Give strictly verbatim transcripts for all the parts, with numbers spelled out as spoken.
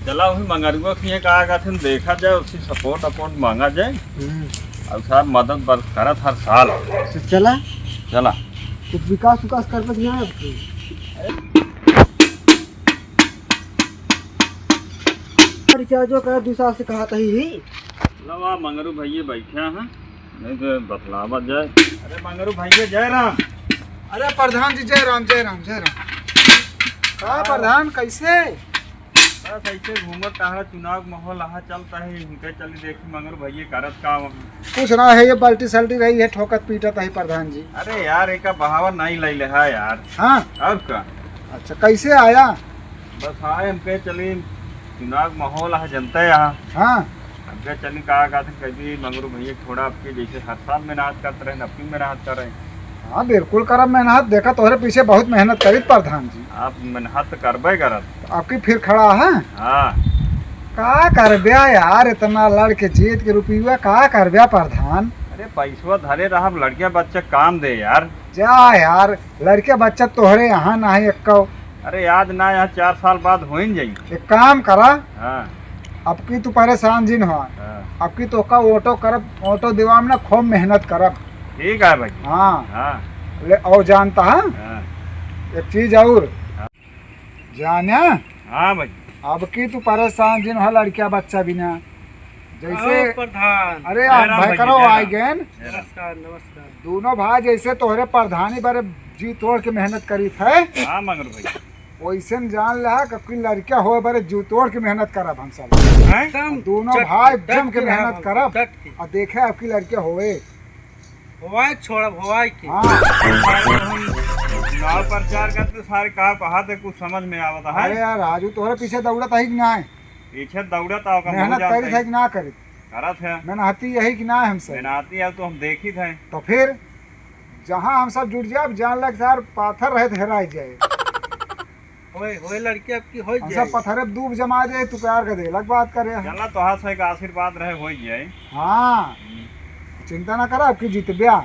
चला वही मंगरुआ के यहाँ का कहत हैं, देखा जाए, उससे support अपोर्ट मांगा जाए। हम्म। और साहब मदद बर-, करत हर साल। तो चला। चला। कुछ विकास विकास कर बच ना आपकी। रिचार्जो कर, दू साल से कहा तही ही। लवा मंगरू भैया बैठे हैं, नहीं तो बतलावा जाए। अरे मंगरू भैया, जय राम। अरे प्रधान जी, जय राम, जय राम, जय राम। का प्रधान, कैसे? बस ऐसे घूमत टहरत, चुनाव के माहौल अहा चलता है, इनके चली देखी मंगरू भैया करत का वहाँ। कुछ ना है, ये बाल्टी सल्टी रही है, ठोकत पीटत है प्रधान जी। अरे यार, एका बहावा नहीं ले ले है यार। हाँ। और का? अच्छा, कैसे आया? बस आए, हम कहे चली, चुनाव के माहौल है, जनता है यहाँ। हाँ। हम कहे चली, का कहते, कभी मंगरू भैया थोड़ा आपके जैसे हर साल मेहनत करते रहे, अब की मेहनत कर रहे हैं। हाँ, बिल्कुल करब मेहनत। देखा, तोहरे पीछे बहुत मेहनत करी प्रधान जी। आप मेहनत तो करबे करब। तो आपकी फिर खड़ा है? हाँ। का करब्या यार, इतना लड़ के जीत के रुपया का करब्या प्रधान? अरे पैसवा धरे रहब, लड़किया बच्चा काम दे यार। जा यार, लड़के बच्चा तोहरे यहाँ ना है एक्को। अरे याद ना, यहाँ चार साल बाद होइन जाई। एक काम करा, हाँ। अब की तू परेशान जिन हो, हाँ। अब की तोका ऑटो करब, ऑटो दिवाम ना, खूब मेहनत करब। ठीक है भाई। हाँ। हाँ। ले, और जानता है हाँ। एक चीज और। हाँ। जाने? हाँ भाई। अब की तू परेशान जिन हो लड़किया बच्चा बिना। जैसे आओ प्रधान। अरे जय आप राम भाई भैया, करो जय आए राम। गए। जय राम। नमस्कार, नमस्कार। दोनों भाई जैसे तोहरे प्रधानी बारे जी तोड़ के मेहनत करी थे। हाँ मंगरू भाई। वैसे न जान ला कि कोई लड़किया हो बारे जी तोड़ के मेहनत करब हम सब। हैं? एकदम दोनों डट भाई के, जम डट के के मेहनत रहब, करब। डट के। और देखे आपकी लड़किया होए। होवाए छोड़ब, होवाए के। हाँ। चुनाव प्रचार करते सारे का कहा थे, कुछ समझ में आवत है? अरे यार राजू, तोहरे पीछे दौड़त है कि ना? पीछे दौड़त आओ का, मेहनत बहुत जानते करी थे हैं। कि ना करी? करत है। मेहनती यही कि ना हम सब? मेहनती है तो हम देखी थे। तो फिर जहाँ हम सब जुट जाब, जान लग सार पाथर रहे तो हेराई जाए। होए, होए लड़की आपकी हो हम जाए। सब पत्थरे पे दूब जमा दे, तू प्यार कर दे, अलग बात करे। चला, तोहार से एक आशीर्वाद रहे, हो जाए। हाँ, हम्म। चिंता ना करा, आपकी जीतब्या।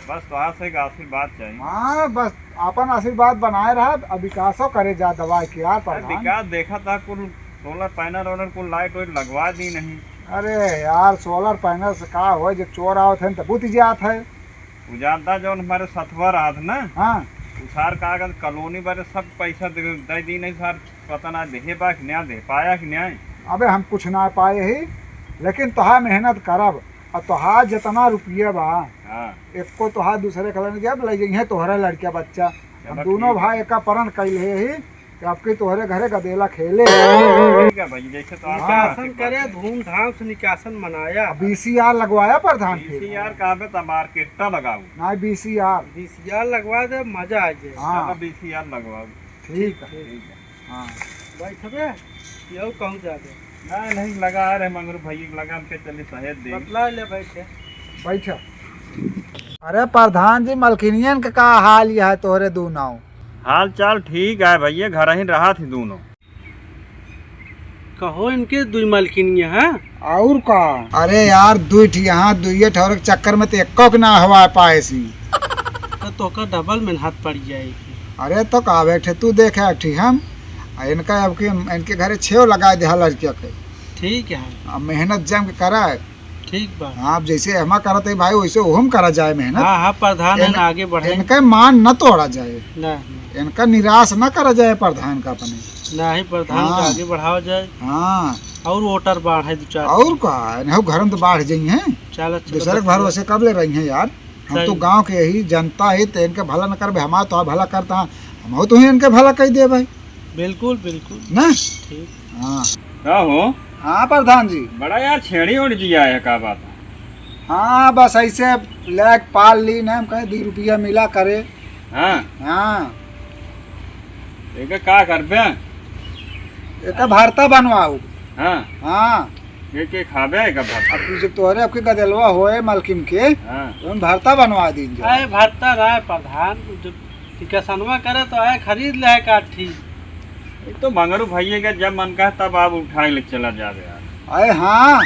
बस तोहार से एक आशीर्वाद चाहिए। हाँ, बस अपन आशीर्वाद बनाए रहा, अब विकासो करे जा दवाई के यार अरे प्रधान। विकास देखा था, कुल सोलर पैनल वैनल, कुल लाइट वाइट लगवा दी नहीं। अरे यार, सोलर पैनल से का होए, जब चोर आवत है तो बुत जात है। उ जानता जौन हमारे सथवा रहत ना, हाँ। उ सार का अगर कॉलोनी बारे सब पैसा दे, दे दी नहीं सार, पता ना देहे बा कि ना दे पाया कि नहीं। अबे हम कुछ ना पाए ही, लेकिन तोहार मेहनत करब, और तोहार जितना रुपया बा, हाँ। एको तोहार दूसरे कलर में जब ले जइहे तोहरा लड़का बच्चा। हम चलो दोनों ठीक भाई है। एका प्रण कैले ही कि आपके तोहरे घरे गदेला खेले। ठीक है भाई, जैसे तो आप हाँ। निकासन करे, धूमधाम से निकासन मनाया। अब बीसीआर लगवाया प्रधान फिर। बीसीआर का बे तब ऑर्केस्ट्रा लगाऊ। ना बीसीआर। बीसीआर लगवा दे, मजा आ जाए। हाँ। चलो बीसीआर लगवाऊ। ठीक है। ठीक है। हाँ। बैठबे, यहू कहूँ जाबे। ना, नहीं, लगा रहे मंगरू भाई, लगा हमके चली सहेज दे। बतला ले बैठे। बैठा। अरे प्रधान जी, मलकिनियन के का हाल यह है तोहरे दोनों? हाल चाल ठीक है भैया, घर ही रहा थी दोनों। कहो इनके दुई मलकिनिया हैं? और का? अरे यार, दुई ठी यहाँ, दुइये ठौर के चक्कर में तो एक्को के ना हवा पाए सी। तो तोका डबल मेहनत पड़ जाएगी। अरे तो का बैठे, तू देखे एक ठी हम, आ इनका अब के, इनके घरे छेव लगा दे लड़किया के। ठीक है। अब मेहनत जम के करा। ठीक बा। आप जैसे हमा करत है भाई, वैसे ओहम करा जाए मेहनत। हाँ, हाँ, प्रधान है इन-, ना, आगे बढ़े। इनका मान न तोड़ा जाए। नहीं, नहीं। इनका निराश न करा जाए प्रधान का अपने। नहीं, प्रधान का हाँ। आगे बढ़ावा जाए। हाँ। और वोटर बाढ़े दो चार। और का, नहीं घर में तो बाढ़ जाई हैं। चलो, चलो, दूसरे के बतिया। भरोसे कब ले रही हैं यार? हम सही। तो गांव के यही जनता है, तो इनका भला न करबे, हमारा तो भला करता, हम तो ही इनके भला कर दे भाई। बिल्कुल, बिल्कुल। ना? ठीक। हाँ। का हो? हाँ प्रधान जी। बड़ा यार छेड़ी उड़ जिया है, का बात है? हाँ, बस ऐसे लैग पाल ली ना, हम कहे दो रुपया मिला करे। हाँ। हाँ। एका का करबे? एका भरता बनवाऊ। हाँ। हाँ। के के खाबे एका भरता? अब जब तोहरे आपके गदेलवा होए मालकिन के, हाँ। तो हम भरता बनवा दीन जाए। अरे भरता रहे प्रधान, जब टिकसनवा करे तो आए खरीद ले काठी। एक तो मंगरू भैया के जब मन का तब आप उठा ले चला जावे यार। अरे हाँ,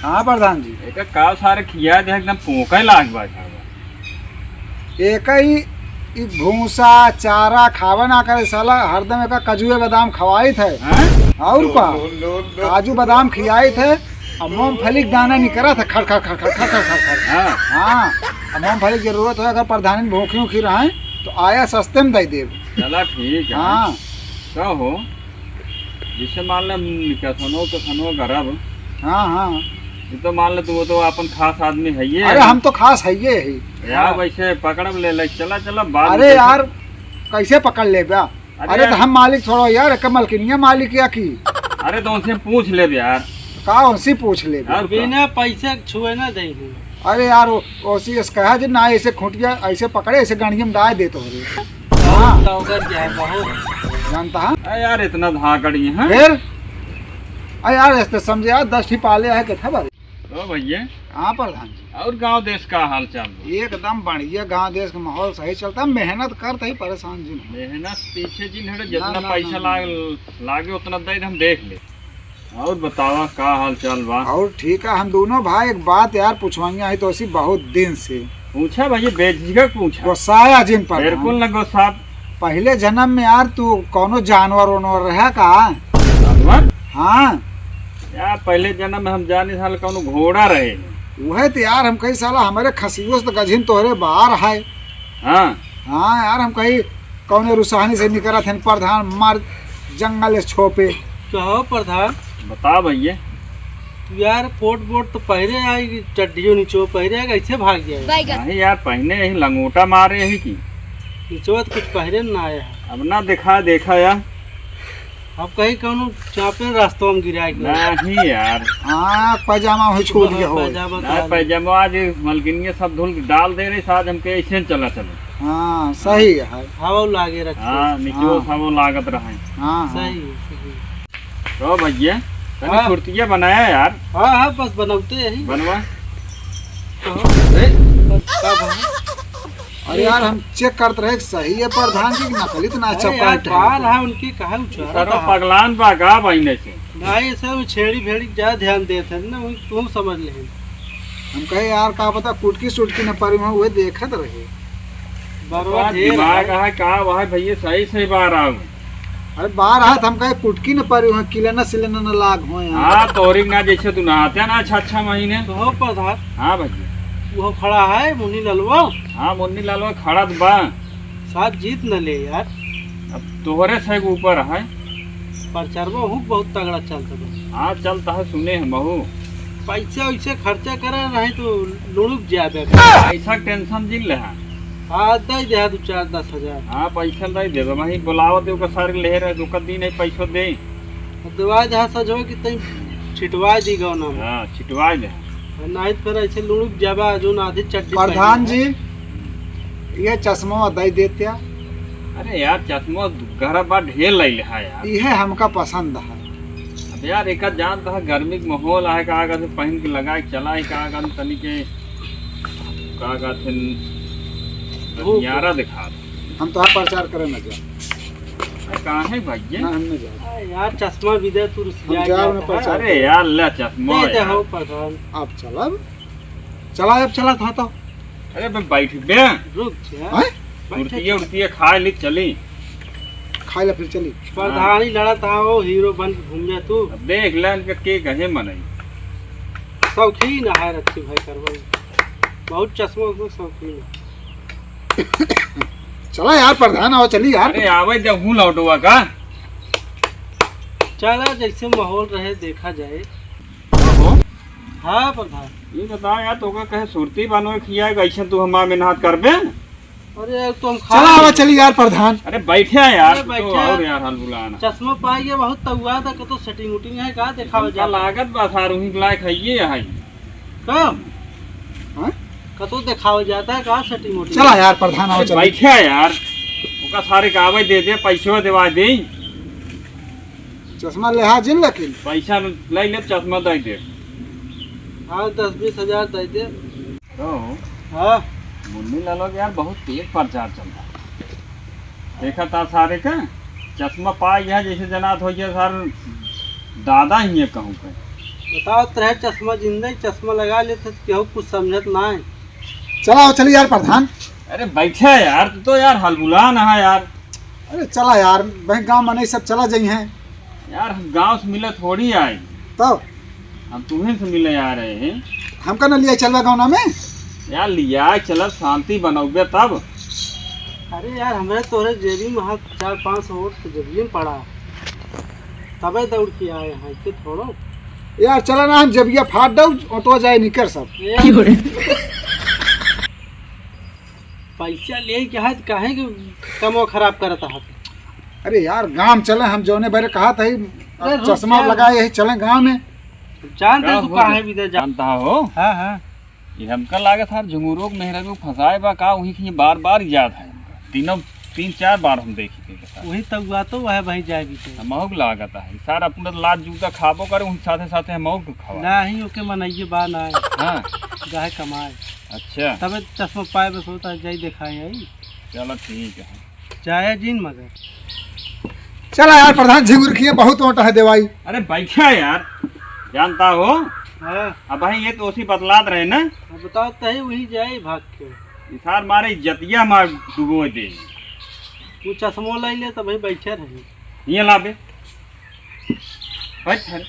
हाँ प्रधान जी। एक का सारे खिया दे एकदम पोका लाग बा खावा। एक ही ई भूसा, चारा खावे ना करे साला, हरदम एका कजुए बादाम खवाइत है। हैं? और का? No, no, no. काजू बादाम खियाइत है, और मूंगफली के दाना निकरत है, खड़, खड़, खड़। हाँ। हाँ, और मूंगफली के जरूरत हो, अगर प्रधानी भूखी, उखी रहे, तो आया सस्ते में दे देब। चला ठीक है। हाँ। का हो? जैसे मान ले, हम कसनो, कसनो करब। हाँ, हाँ। ये तो मान ले, तू तो अपन खास आदमी है ये। अरे, हम तो खास है ये है। यार, हाँ। वैसे पकड़ब ले ले, चला, चला, बात अरे करते। यार, कैसे पकड़ लेबा? अरे अरे, यार। तो हम मालिक थोड़ा यार, एक मलकिनिया मालिक या की? अरे, तो उनसे पूछ लेब यार। का उनसे पूछ लेब? यार, बिना पैसे छुए ना दे। अरे यार, वो, ओसी एस कहा जे ना, ऐसे खूंटिया ऐसे पकड़े, ऐसे गणिये में डाल दे तोहरे। हाँ। तो ओकर क्या है, बहुत। जानता है? अरे यार, इतना धाकड़ ये, हाँ? फिर? अरे यार, ऐसे समझे यार, दस ठी पाले है, कितना बार? ओ भैया। हाँ प्रधान जी। और गांव देश का हाल चाल बा? एकदम बढ़िया, गांव देश का माहौल सही चलता, मेहनत करत ही परेशान जी। मेहनत पीछे जी हटे, ना, जितना ना, पैसा ना, ना। लाग-, लागे उतना दे दे, हम देख ले। और बतावा का हाल चाल बा? और ठीक है, हम दोनों भाई एक बात यार पूछवाइया है तो ऐसी बहुत दिन से। पूछा भैया, बेझिझक पूछा। गोसाया जिन पर बिल्कुल हम। न गोसा। पहले जन्म में यार तू कौनो जानवर वानवर रहा का? जानवर? हाँ। यार, पहले जन्म में हम जानी साल कौनो घोड़ा रहे। वह तो यार, हम कही साला हमारे खसियो से तो गझिन तोहरे बाहर है। हाँ। हाँ यार, हम कही कौने रुसाहनी से निकलत हन प्रधान, मार जंगल से छोपे। कहो प्रधान। बता भैया। तू यार कोट वोट तो पहरे आई, चड्डियों नीचो पहरे आई, कैसे भाग गया? बैगन। नहीं यार, पहने यही लंगोटा मारे यही की। नीचो तो कुछ पहरे ना आया है। अब ना दिखा, देखा यार। अब कहीं कौनो चापे रास्तों में गिराए के। नहीं यार। हाँ, पैजामा हो छोड़ दिया हो। पैजामा ना, तो पैजामा आज मलकिनिया सब धुल के डाल दे रही, साथ हमके ऐसे चला चलो। हाँ, सही है। हवा लागे रखे। हाँ, नीचे हाँ। हवा लागत रहे। हाँ, हाँ। सही है, सही है। तो भैया, तनी हाँ। सुरतिया बनाया यार। हाँ, हाँ, बस बनौते यही। बनवा। कहो। ए? बस, का बना? अरे यार, हम चेक करत रहे कि सही है प्रधान जी कि नकली तो ना अरे चपका यार, उठा। बाहर है उनकी, काहे उछाला सारा था? पगलान बा का भाई ने से? नहीं, सर, वो छेड़ी भेड़ी के ज्यादा ध्यान देत है ना, वही तू समझ ले। हम कहे यार, का पता कुटकी सुटकी न परी हो, वही देखत रहे। बरवा बात ढेर दिमाग है। है का, वह भैया सही सही बाहर आओ। अरे बाहर हाथ हम कहे कुटकी न परी हो, किलना सिलना न लाग हो यार। हाँ, तोरी ना जैसे तू नहाते ना छह छह महीने। तो हो प्रधान। हाँ भैया। वो खड़ा है मुन्नी ललवा। हाँ, मुन्नी ललवा खड़ा तो बा। साथ जीत न ले यार। अब तोहरे से के ऊपर है। प्रचारवा हूँ बहुत तगड़ा चलता बा। हाँ, चलता है, सुने हैं महू। पैसा वैसे खर्चा करा नहीं तो लुढ़क जाबे। पैसा टेंशन जिन ले है। हाँ, दे दे हाँ, दो चार दस हजार। हाँ, पैसा दे दे, वही बुलावत है, ओकर सारे ले रहे, ओकर दिन है, पैसा दे। अब दवाई दे हाँ, सजवा की तई छिटवाई दी गौना में। हाँ, छिटवाई दे। नहीं तो फिर ऐसे लुढ़क जाबा, जो ना आधी चड्डी प्रधान पहनी है। जी, ये चश्मा दे देत्या। अरे यार, चश्मा घर बा ढेर लैले है यार। इहे हमका पसंद है। अब यार, एका जानत है, गर्मी के माहौल है, का कहते पहन के लगा के चला है, का कहते तनी के, का कहते धूप। रतियारा दिखा। हम तो आप प्रचार करे ना जा। अरे, काहे भैया? ना, हम ना जा। अरे यार, चश्मा भी दे, तू हम रुसिया जा गया उन्हें था। प्रचार अरे करे। यार, ले चश्मा दे दे यार। हो प्रधान। आप चला, चला, अब चला था तो। अरे बे, बैठ बे। रुक जा। हैं? बैठ। उड़तिया, उड़तिया खाए ले चली। खाए ला फिर चली। प्रधानी हाँ। लड़त हा, वो हीरो बन के घूम जा तू। अब देख ले इनका के कहे मनई। शौकीन है रक्षी भाई करवाई। बहुत चश्मा उश्मा शौकीन है। चला यार प्रधान, आओ चली यार। अरे आवे दे, हूँ लौटवा का। चला जैसे माहौल रहे देखा जाए। हो? हाँ प्रधान। ये बता यार, तोका कहे सुरती बनवे खिया, कैसे तू हमार मेहनत करबे? अरे यार, तो हम खा चला, आवा, चली यार प्रधान। अरे बैठे यार, अरे तू तो बैठे। और यार हाल बुलाना। चश्मा पाई गया, बहुत तउआ था, कतो सेटिंग उटिंग है का, देखावा हमका जाता है। लागत बा सार उही लायक है ये है। कब? हाँ? कतो देखावा जाता है का सेटिंग उटिंग? चला यार प्रधान, आवा, अरे चली। बैठे यार, ओका सारे का आवे दे दे, पैसवा देवा दे। चश्मा लेहा जिन लेकिन। पैसा ले ले, चश्मा दे दे। हाँ, दस बीस हजार दे दे। तो हाँ। मुन्नी लालो के यार बहुत तेज प्रचार चलता। देखा था सारे का चश्मा पाई है, जैसे जनात हो गया सर, दादा ही है कहूँ के। बताओ, तोरे चश्मा जिंदे, चश्मा लगा लेते तो केहू कुछ समझत ना है। चला, चली यार प्रधान। अरे बैठा यार, तू तो यार हलबुला ना है यार। अरे चला यार, बहन गाँव में नहीं, सब चला जाई हैं। यार हम गाँव से मिले थोड़ी आए। तो हम तुम्हें से मिले आ रहे हैं। हमका ना लिया चलवा गाँव ना में। यार लिया चला, शांति बनोगे तब। अरे यार, हमरे तोरे जेबी में हाथ चार पाँच सौ वोट तो जेबिए में पड़ा है, तबे दौड़ के आए हैं, ऐसे थोड़ो। यार चला ना, हम जबिया फाड़ दो, ऑटो जाए निकर सब। ए, पैसा ले के हाथ काहे के कमवा खराब करत हाथ? अरे यार, गाँव चले, हम जौने बारे कहा था, अरे रुक चश्मा जा। लगाए यही चले गाँव में। जानते का तू हो कहाँ गया? है विदा जा- जानता हो? हाँ, हाँ। ये हमका लागत है झुंगुरो के मेहरा को फंसाए बा का, वहीं कहीं बार बार याद है हमका। तीनों, तीन चार बार हम देखी थे के साथ। वही तउआ तो वह भाई जाए भी तो। हमहू के लागत है, सारा अपना लात जूता खाबो करे, वहीं साथे साथे हमहू के खवा। नहीं, ओके मनइये बा ना। हाँ। जाए कमाए। अच्छा। तबे चश्मा पाए बस होता है, जाई दिखाए आई। चलो ठीक है। जाए जिन मगर। चला यार प्रधान, झिंगुर खिए बहुत ओट है देवाई। अरे बैठा यार, जानता हो? हाँ। अब भाई ये तो उसी बतलात रहे ना। अब बताओ तही वही जाए भाग के। इसार मारे इज्जतिया मार डुबो दे। वो चश्मो लाई ले तो भाई बैठे रहे। ये लाबे। बैठ, बैठ।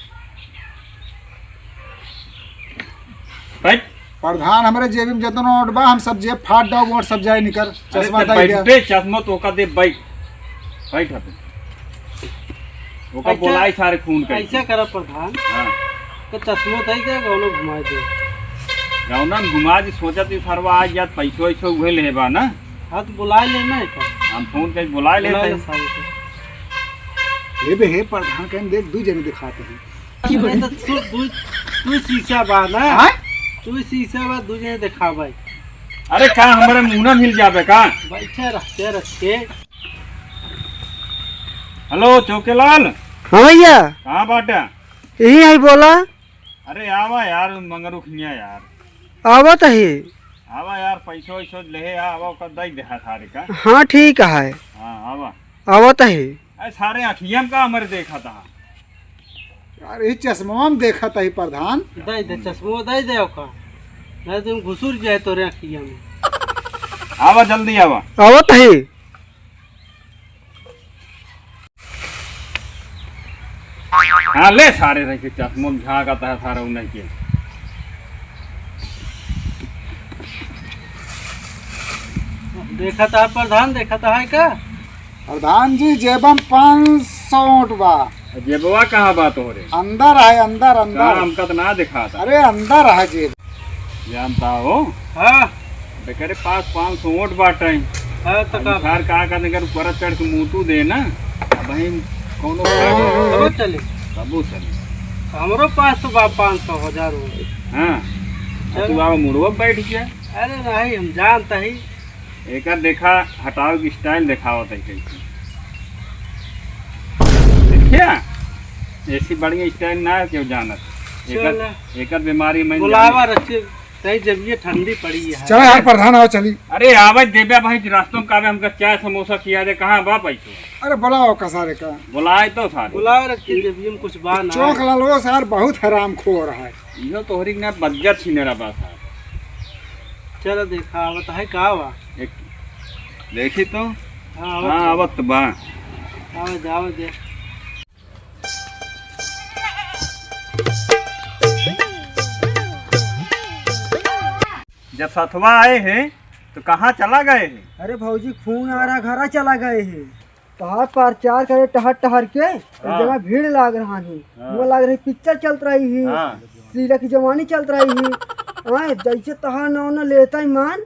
बैठ। प्रधान, हमरे जेबी में जतनो नोट बा, हम सब जेब फाड़ डाउब और सब जाए निकर। अरे चश्मा तो दाई बैठ दे। बे, चश्मा तो ओका दे, बैठ। बैठ अबे। ओका ऐसा, बोलाई सारे खून का। ऐसा करा प्रधान। हाँ। तो चश्मा दे दे, गौनो घुमा दे। गौना में घुमा दे, सोचा तू सरवा आज याद पैसो ऐसो उहे ले बा ना। हाँ, तो बुलाए लेना है का? हम फोन करके बुलाए लेते बुलाए हैं। ले सारे को। हे बे, हे प्रधान, कहीं देख, दू जने दिखाते हैं। अरे तो तू, तू, तू शीशा बा ना? हाँ? तू शीशा बा, दू जने दिखावे। अरे का हमारे मुंह ना मिल जावे का? बैठे रहते रहते। हेलो चौकेलाल। हाँ भैया। कहाँ बाटा? यही है, बोला। अरे आवा यार मंगरू खिया यार। आवत है। आवा यार, पैसो वैसो ले आ, आवा ओकर दई देहा सारे का। हाँ ठीक है। हाँ आवा। आवत है। अरे सारे अखिया में का हमरे देखा था। यार ये चश्मा में देखा था ही प्रधान। दई दे चश्मा, दई दे ओका। नहीं तुम घुसुर जाए तोरे अखिया में। आवा जल्दी आवा। आवत है। हाँ, ले सारे रह के चश्मो में झाँकत है सारा उन्हें के। देखत है प्रधान, देखत है का? प्रधान जी, जेबम पाँच सौ नोट बा। जेबवा कहाँ बा तोहरे? अंदर है, अंदर, अंदर। कहाँ, हमका तो ना दिखाता। अरे, अंदर है जेब। जानता हो? हाँ। बेकरे पास पाँच सौ वोट बाटे। हाँ, तो अब का? सरकार का कहते, अगर ऊपर चढ़ के मुँह तू दे ना, अब हम कौनो तबो चले। तबो चले। हमरो पास तो बा पाँच सौ, हजार हो। हाँ। चल। तू आवा मुड़वा बैठ गया। अरे नहीं, हम जानता ही। एकर देखा, हटाव की style देखावत है कैसे। देखिया, ऐसी बढ़िया style ना है केहू जानत। एकर, चल। एकर बीमारी में बुलावा जाने। रखे, तई जब ये ठंडी पड़ी है। चला यार प्रधान, आओ चली। अरे आवे देब्या भाई, रास्तों में कावे हमका चाय समोसा खिया दे, कहाँ बा पैसो? अरे बुलाओ का सारे का। बुलाए तो सारे। बुलावा रखे जब ये कुछ बा ना। चौक लालवा सार बहुत हरामखोर है। इहो तोहरी के ना बज्जर छिनेरा बा सार। चलो देखा, आवत है का बा? एक देखी तो। हाँ, आवत हाँ, बा। आवत बा। आवे दे, आवे दे। जब सथवा आए हैं, तो कहाँ चला गए हैं? अरे भौजी, फोन आ रहा, घरा चला गए हैं। तहार प्रचार करे टहर टहर के, एक हाँ। जगह भीड़ लाग रहा है। हाँ। वो लाग रही, पिक्चर चलत रही है। हाँ। शीला की जवानी चलत रही है। हाँ, जैसे तहार नाव न लेता ही मान,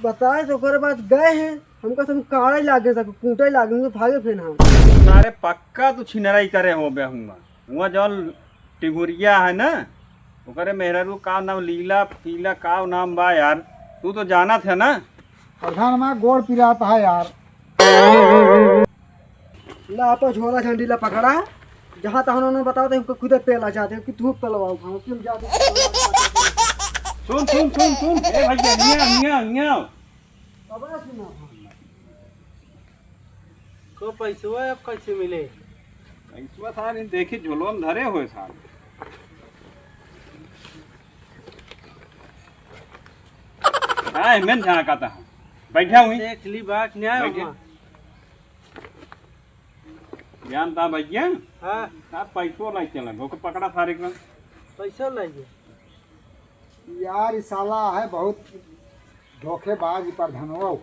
बताए तो ओकरे बाद गए हैं। हमका सब काढ़े लागे, सब कूटे लागे, हम भागे फेन हम। अरे पक्का तू छिनराई करे होबे हुआ। हुआ जौन टिंगुरिया है ना, ओकरे मेहरारू का नाम लीला, पीला का नाम बा यार, तू तो जानत है ना? प्रधान मा गोड़ पिरात है यार। ला आपा झोला झंडी ला पकड़ा, जहाँ तहाँ उन्होंने बताओ तो हमको खुदे पेला जाते हो कि धूप पेलवाओ, हम क्यों जाते हो? सुन, सुन, सुन, सुन, ए भैया, हिया, हिया, हिया। अब ना सुना। तो पैसवा अब कैसे मिले? पैसवा सार, इन देखी झोलवा में धरे हुए सार। हाँ, एमन झाँका था। बैठा हुई। देख ली बात न्याय बैठे। हुआ। जानता भैया। हाँ। साहब पैसो लाई चला, ओके पकड़ा सारे का। पैसा लाइए। यार, ई साला है बहुत धोखेबाज, ई प्रधानवा।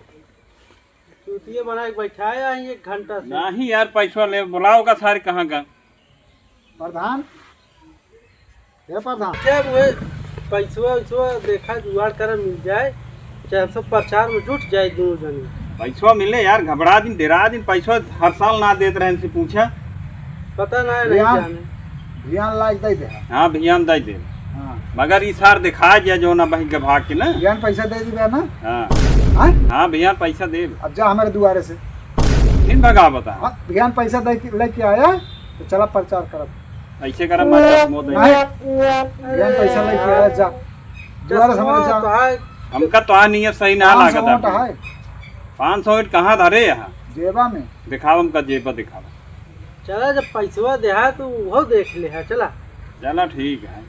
चूतिया बना के बैठाया है एक घंटा से। नहीं यार, पैसवा ले, बुलाओ का सारे कहाँ का? प्रधान, हे प्रधान। जब वे पैसवा वैसवा देखा, जुगाड़ करे, मिल जाए, चाहे हम सब प्रचार में जुट जाए दोनों जने। पैसवा मिले यार, घबरा दिन, डेरा दिन, पैसवा हर साल ना देत रहे, इनसे पूछा। पता ना है, नहीं भियान, जाने। भियान लाइक दे दे। हाँ, भियान दे दे। हाँ। मगर ई सार दिखा दिया जो ना बहिन के भाग के ना। भियान पैसा दे दी ना। हाँ। हाँ? हाँ, भियान पैसा दे। अब जा हमारे दुआरे से। फिर भगा बता। हाँ, भियान पैसा दे के, लेके आया, तो चला प्रचार करब। ऐसे करब, मार मौत है। नहीं। भियान पैसा लेके आया, जा। दुआरे से हमारे जा। चश्मा तो है। हमका तो आ नहीं है, सही ना पाँच सौ लागत नोट आपको। है। पाँच सौ नोट कहाँ धरे यहाँ? जेबा में। दिखाओ हमका, जेबा दिखाओ। चला, जब पैसवा देहा तो वो देख ले है, चला। चला, ठीक है।